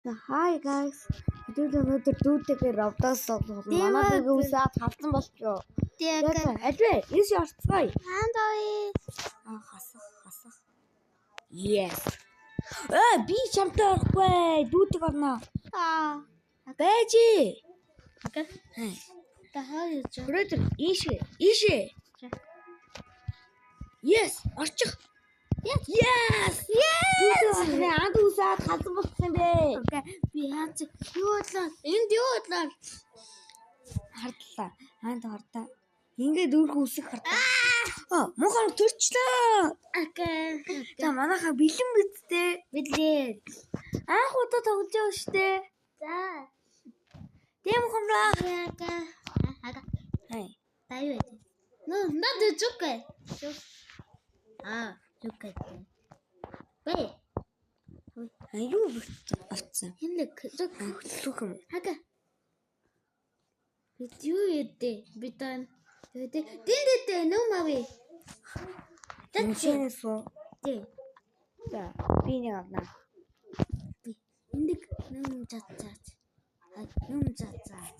Hi guys. Хэдүүл өнөөдөр дүүтэйгээ Roblox тоглох. Манай дүүгээ үсээд халдсан болчихоо. Тэгээд Альвэ, ийш орцгоё. Андой. Аа, хасах, хасах. Yes. Э, би чамтай орохгүй. Дүүтэйг орно. Аа. Байж. Okay. Та хаа яж. Өнөөдөр ийшээ, ийшээ. Yes, орчих. Yes. Yes. Yes. Дүүтэй анд үсээд халдсан болчихсон бэ. Okay. Би хаач юу бодлоо? Энд юу бодлоо? Хардлаа. Анд хардаа. Ингээд өөрхөн үсэг хардаа. Аа, муухай төрчлөө. Okay. За манайхаа бэлэн бидтэй. Билээ. Анх удаа тоглож байгаа штэ. За. Тийм хомроо. Ага. Ага. Хай. Та юу вэ? Нөө, над зүг. Аа, зүг. Бэ. А юу авцсан? Хин нэг зүг. Хөтлөх юм. Ага. Бид юу ядэ? Бид тань. Тэ дэн дэн нөө мави. Тэнцэнэ суу. Тэ. За, би нэг авнаа. Би эндэг нүм чацаач. А нүм чацаач.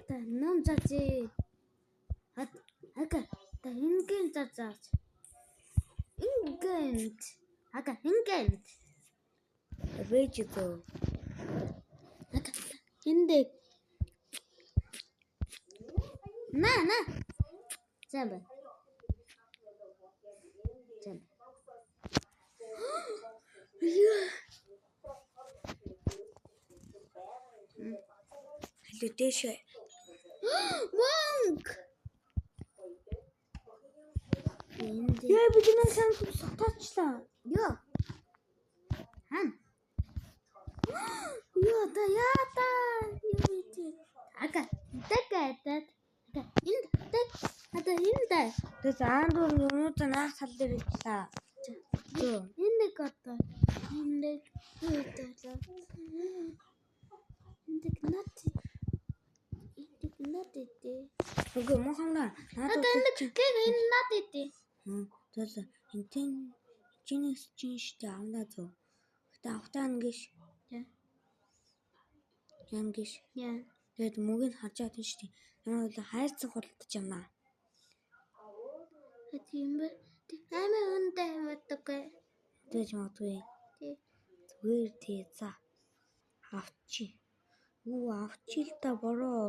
Та нүм чацээ. Ага. Та ингийн чацаач. Ингэнт. Ага, ингэнт. Бэж зөө. Ага. Эндэг. На, на. За ба. За. Яа. Хэлээ дээшээ. Монк. Энд Яа, бид нэг сан сутаачлаа. Йоо. Хан. Йоо та яа та. Юу чи. Ага. Така та. Ага. Энд та. Ата энд та. Тэс аанд юмнууд наах тал дээр ирлээ. Зөө. Энд нэг одоо. Энд нэг юу та. Энд нэг нат. Энд нэг нат итэй. Үгүй муухай. Надад Ата энэ гэг энэ нат итэй. Тэгэл энтэн чинээс чинь штэ авнаа зөө. Гэтэ автаа ингэш. За. Янгиш. Яа. Тэгээд мөгийг харж байгаа штэ. Намайг бол хайрцаг худалдаж авнаа. Тийм бэ. Амар хүнтэй байдаг. Тэгэж магадгүй. Тий. Зүгээр тий за. Авчи. Үү авчи л та бороо.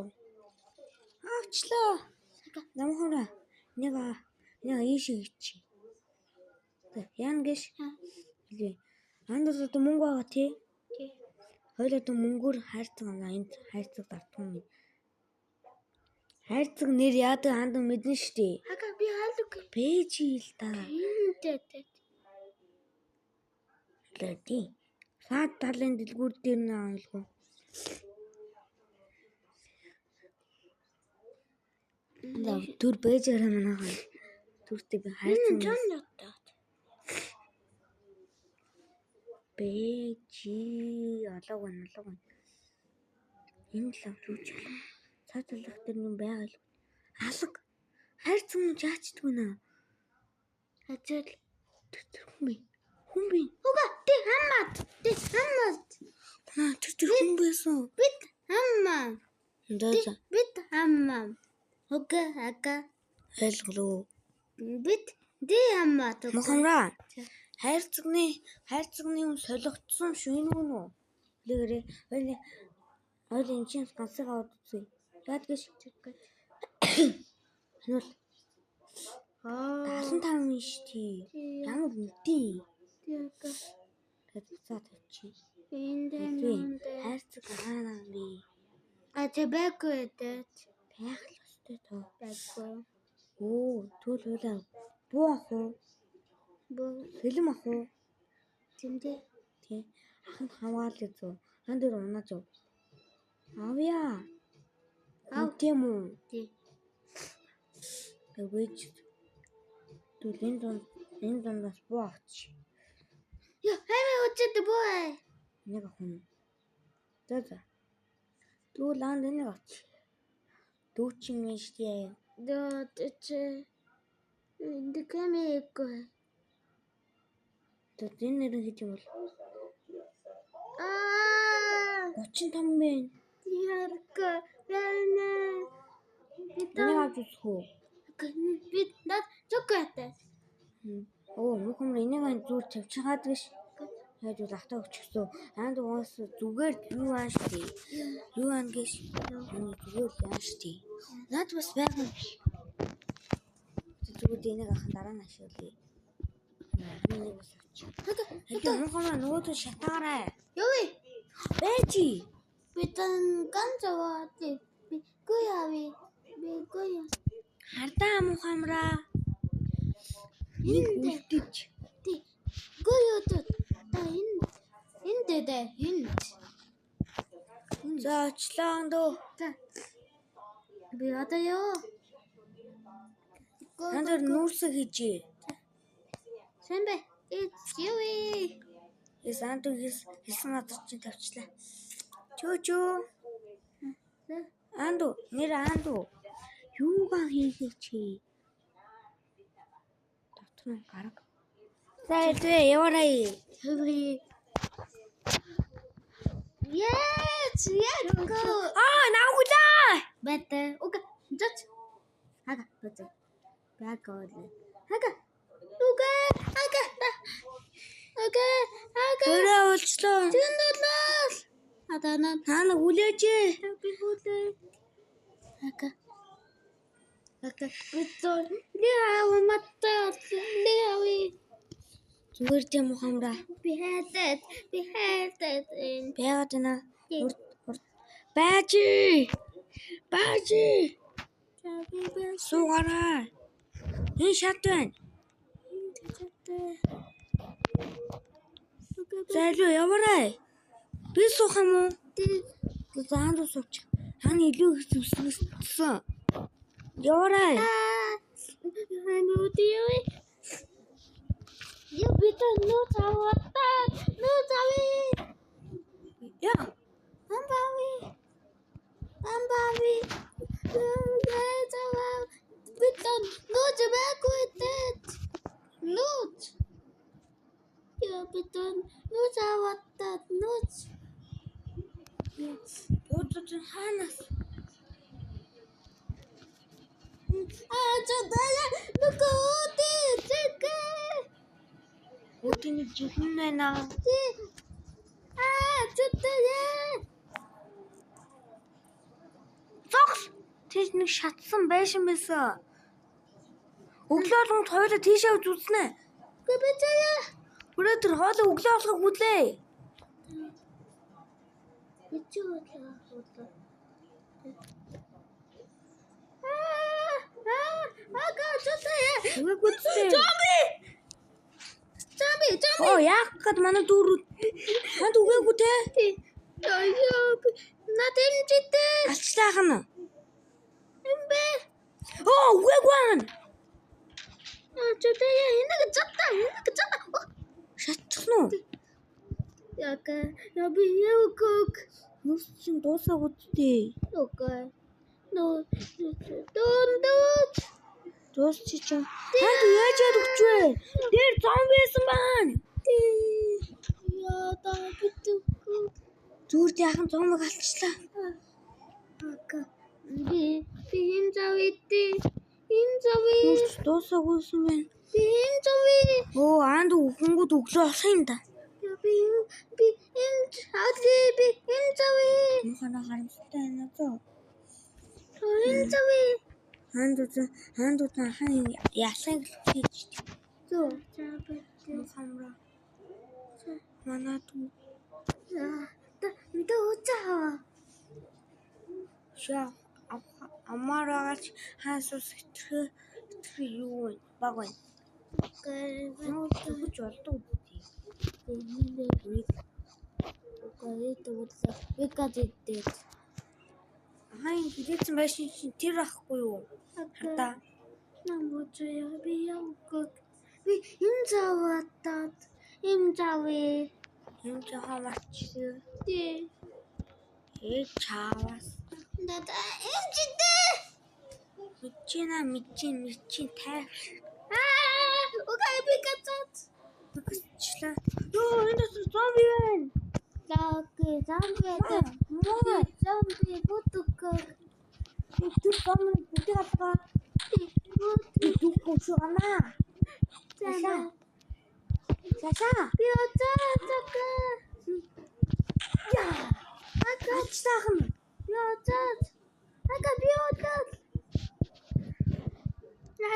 Авчлаа. Намхаараа нэг нэг ийш хийчих. Яна гэш. Хэлээ. Анд бол одоо мөнгө байгаа тий. Тий. Хоёул одоо мөнгөөр хайрцаг авнаа. Энд хайрцаг дартгүй юм. Хайрцаг нэр яадаг анд мэднэ штэ. Ага би хаалг. Пэж л та. Энд тэ. Лээ тий. Саад талын дэлгүүр дээр нэ айлгүй. За түр бэжээрээ манайхан. Түртэй би хайрцаг Энэ жон ятаа. Бэжи олоог байна олоог байна. Энэ л авч үүч алга. Цаад талах дээр юм байгаа л. Алга. Хайрцаг нь яачдгүй нэ. Ажил. Тэр хүн бэ? Хүн бэ? Уга ти хаммат. Ти хаммат. Наа тэр хүн байсан. Бид хаммаа. За за Бид хаммаа. Уга ага. ойлголоо. Бид ди хаммат. Мохомраа. Хайрцагны юм солигдсон шүү энэ үү нүү? Хэлээрээ ойл ойл энэ чинь ганцыг аваад үзье. Яад гэж энэ бол Аа. 75 юм шүү дээ. Ямар үнэтэй. Ти ага. Тэгээд буцаа тавьчих. Энд Хэлвэ. энд. Хайрцаг хаана юм бэ? А тэ байхгүй дээ. Байх л ёстой тоо. Байхгүй. Өө тэгвэл хойлоо буу ах уу? Бо Сэлэм ах уу? тэмдэ. Тий. Ах нь хамгаалъя зөө. Ан дээр унаа зөө. Авъя. Ав. Тийм үү? Тий. Тэгвэж тэгвэл энэ дундаас буу авчих. Йоо, хамаа үчид боо. Энийг авах юм. За за. Тэгвэл анд энийг авчих. Дүүчин юм штэ. Дөө чи энд кэмэко. Тэгвэл энэ нэр нь хэд юм бол? Өвчин том байна. Ярка байна. Энийг авч үзэх үү? Би над зүгтэй. Оо, мөхөм энийг зүгээр тавьчихад биш. Яаж бол автаа өчгсөн. Анд уус зүгээр юу ааш тий. Юу ан гэж энэ зүгээр яаш тий. Над бас байгаа юм биш. Зүгээр энийг ахын дараа нь ашиглая. Энийг бас авчих. Тэгэхээр мөхөм нөгөө шатаарай. Юу вэ? Байж. Би тан ганцаа би гуяви. Би гуя. Хардаа мухамраа. Энэ үлдэж. Тий. Гуя та энэ энэ дэдэ энэ. За очлоо андуу. За. Би одоо юу? Андуу нүүрсэг хийжээ. Сайн бай. It's юу вэ? Эс андуу хэлсэн газар чинь тавьчлаа. Чөө чөө. Андуу нэр андуу. Юугаа хийхээ чи? Дотор нь гараг. За илвэ яваарай. Yes, yes, go. Аа, наавгулаа. Бэтэ. Уга. Зоц. Хага, зоц. Бага. Хага. Уга. Хага. Уга. Хага. Өрөө уулзлаа. Тэндүүлээ. Адана. Наа хүлээж. Би хүлээ. Хага. Хага. Битон. Лиа матта. Лиа. Зүгээр тийм ухамраа. Би хайртай. Би хайртай. Байгаад байна. Байж. Байж. Суугаарай. Энэ шат байна. За илүү яваарай. Би суух юм уу? За андуу сууч. Хан илүү их зүсгэсэн. Яваарай. Я бид нөө цаваа. Нөө цавээ. Яа. Амбави. Амбави. Нөө цаваа. Бид нөө цаваагүй тэт. Нөө. Я бид нөө цаваа нөө. Уудад хаанаас? Аа чадаа нүкөө тэт. Үүдний жихэн байна. Аа чадаа. Зогс. Тийш нэг шатсан байшин байсан. Өглөө болгонд хоёулаа тийшээ явж үзнэ. Гэбэцээ. Бүрээ тэр хоолой өглөө болохыг хүлээ. Бичүү. Аа аа ага чадаа. Үгүй ээ. Зомби. Зомби, зомби. Оо яах гээд манай дүүр манд үгээгүй те. Яа, над эмчтэй. Алчлаа хана. Юм бэ? Оо үгээгүй аа. Чадаа энийг задаа, энийг задаа. Шатчихсан уу? Яка, я би явгок. Нүс чинь дуусаагүй дээ. Окей. Нөө дунд. Дуусчих чинь. Танд яаж яад өгч вэ? Тэр зомби байсан байна. Яа, та битүүгүй. Зүгээр яахан зомбиг алчлаа. Ака. Би энэ завидээ. Энэ зави. Нүс дуусаагүйсэн байна. Би энэ зави. Оо аанд үхэнгүүд өглөө болох юм да. Би энэ али би энэ зави. Мухана харамсалтай байна зөө. Энэ зави. Аанд үхэн хаан ялахыг хийж. Зөө. За би. Мухамра. Манай дүү. За та уцаа. Шаа амаар байгаач хаан сус хэтэрхий юу вэ? Баг байна. Нөө зүгж болдог үү? Хаан хилээсэн байшин чинь тэр ахгүй юу? Хардаа. Би энэ заваатад энэ завээ. Юм жоохон марчсан. Тий. Ээ чаавас. Надаа эмчтэй. Мэдчина мэдчин мэдчин тайвш. Аа, окей би гацаад. Бэгчлээ. Йоо энэ дотор зомби байна. Лаки зомби Муу. зомби бүдүг Тэр зомби бүгдийг алгаа. Би дүүх шүү гана. Саша. Саша. Би одоо така. Яа. Ачлаахан. Би одоо. Ака би одоо.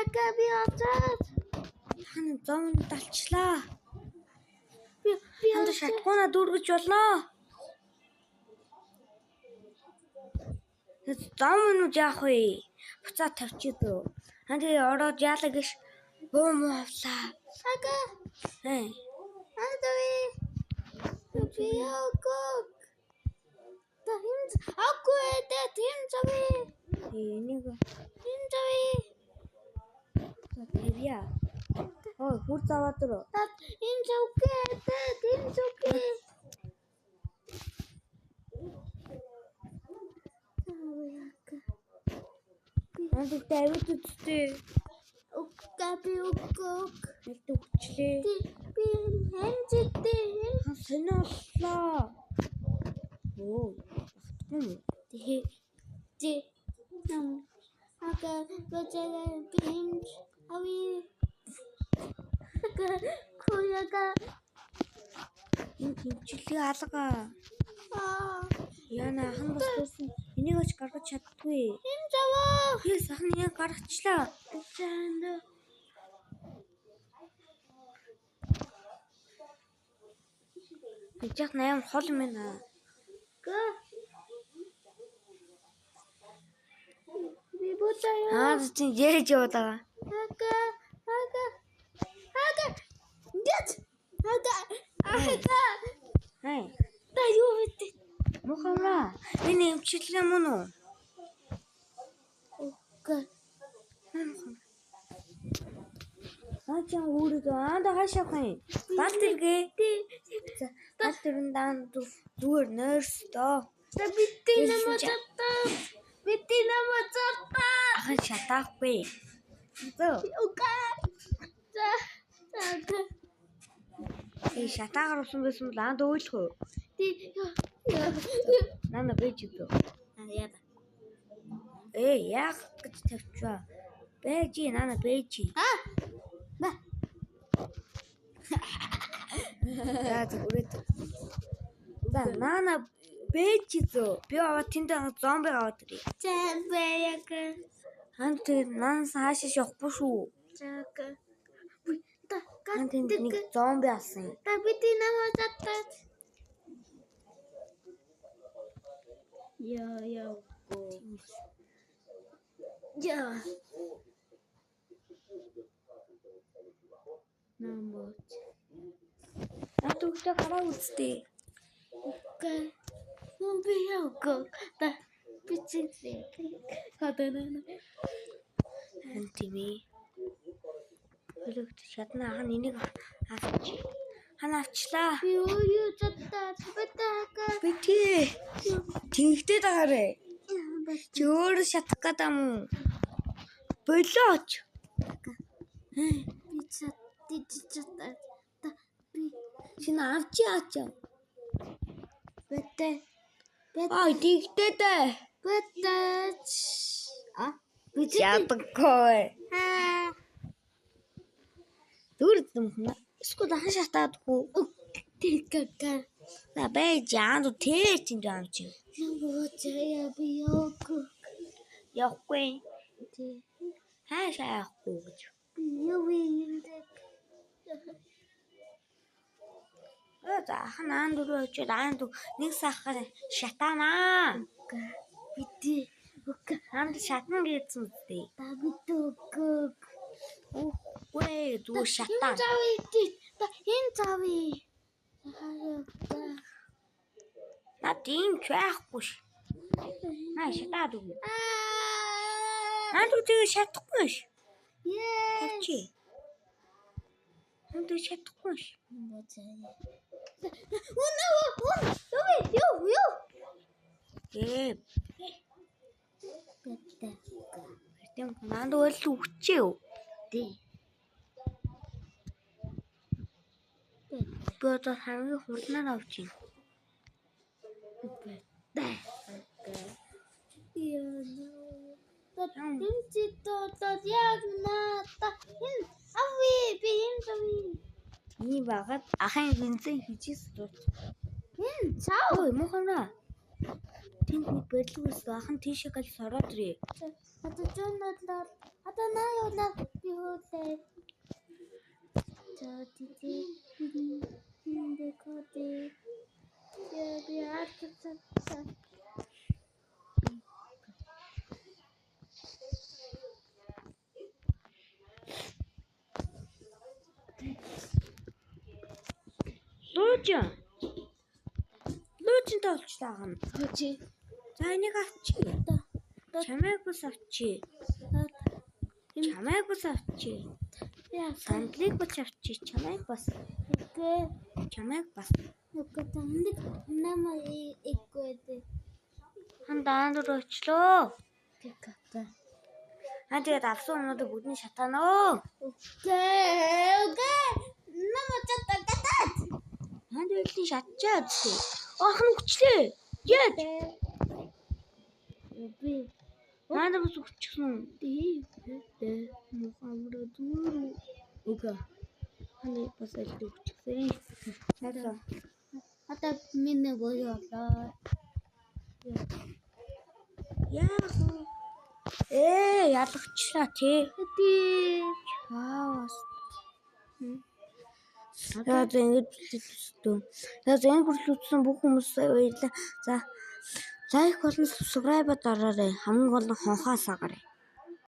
Ака би одоо. Хана зомби далчлаа. Би би Ханда шатгууна дүүргэж болно. Зомбинууд яах вэ? Буцаа тавьчих дөө. Хан тэгээ ороод яалаа гэж буу муу авлаа. Ака. Ээ. Андవి. Би окок. Та хинз акуэдэ тинзави. Энийг Тинзави. тавья. Ой, хүр заваад руу. Та инзүкэдэ тинзүкэ. Андагтай авид үсттэй. Укка би укок. Аль төгчлээ. Би хэмжигтэй Хан сонио боллоо. Өө, багтгүй юм. Тэ тэ нам ака бачаа би хэмж ави ака куяга Энэ хэмжлэгийг алга. Аа Яна ах нь бас дуусан. Энийг оч гаргаж чаддгүй. Энэ заваа Хээс ах нь яг гаргачлаа. Чанд Гэж яах 8 хол юм байна. Га Би бутаа Аа чи яэж яваад байгаа. Ака ака ака Гэт ака ака Хай. Та юу вэ? Мухамра. Энэ эмчилгээ мөн үү? Окей. Аа чи өөрөө аа да хаашаа явах юм? Бал тэргээ. За бал тэрэн даан зүгээр нойрс доо. Та бити намаа татаа. Бити намаа татаа. Ахын шатаахгүй. Зөө. Окей. За. За. Э шатаагаар усан байсан бол анд өөлөх үү? Ти. Нана бэж өгөө. Аа яа. Э яах гэж тавьчваа. Бэж нана бэж. Аа. Ба. За зүгээрээ. За нана бэж зөө. Би аваад тэнд зомби аваад ирье. За баяг. Анд тэр нанаас хаашаа явахгүй шүү. За. Та Анд тэнд нэг зомби алсан юм. Та бити намаа татаа. Яа яа. Яа. Намаач. Наад үгтэй гараа үсттэй. Окей. Би яа. Та бичээ. Хадана. Хан тийм ээ. Хөлөгт шатна хан энийг авч. Хан авчлаа. Би юу чадаа. Битака. Бити. Тэнхтэй дагаарэ. Чи өөрөө шатах гэдэг юм уу? Болооч. Би чадаа. Та би Чи авч яач. бэтэ. Бэтэ. Ай тэгтэй дээ. Бэтэ. А би Чадахгүй. Аа. Зүгээр юм хна. Эсвэл хан шатаадгүй. Тэгкэ. За байж аанд тэ чинь юм чи. Намаач яа би яа. Явахгүй. Тэ. Хаашаа явахгүй гэж. Би юу юм бэ? За хан аанд руу очиод аанд нэг сахаар шатаанаа. Бити. Окей. Аанд шатна гэсэн үстэй. Та бити окей. Үгүй зүгээр шатаа. Энэ завъя та энэ завъя. Над ийм ч байхгүй ш. Наа шатаад үгүй. Аа. Аанд руу тэгээ шатахгүй ш. Ее. Тавчи. Аанд руу шатахгүй ш. Үнэ үн. Юу юу юу. Ээ. Бэтэ. Тийм наанд үл үгчээ. Тэ. Би одоо хамгийн хурднаар авч байна. Okay. Энэ ави би энэ ави. Ийм багад ахын бензин хижээс дуус. Энэ чав. Ой, муухайна. Тэнд нэг барилга байсан. Ах нь тийшээ гал сороод ирээ. Одоо жонолол одоо наа явуулаа би хөөлээ. За тий энэ код я би арцсан. Лууж. Луужинтай болчлаа ах нь. Хөөе. За энийг авчи. Чамайг бас авчи. Чамайг бас авчи. Яа. Сандлыг бас авчи. Чамайг бас. Окей. Чамайг бас. Окей. Тэнд намаа ихгүй дээ. Хан даан руу очлоо. Пиката. Аа тэгээд авсан юмнуудыг бүгдийг шатаана оо. Окей. Окей. Намаа чатаа гатат. Хаан дэвлийн шатчаа үзье. Ах нь хүчлээ. Яаж? Би Наадаа бас хүчсэн. тий. Тэ мухамра зүрүү. Окей. Хаан бас аль хүчсэн. Наадаа. Одоо миний боёо болоо. Яах вэ? Ээ, ялгачлаа тий. Тий. Чаавас. За за ингэж төстөө. За за энэ хүртэл үзсэн бүх хүмүүс баярлалаа. За лайк болон subscribe дараарай. Хамгийн гол нь хонхоос агарай.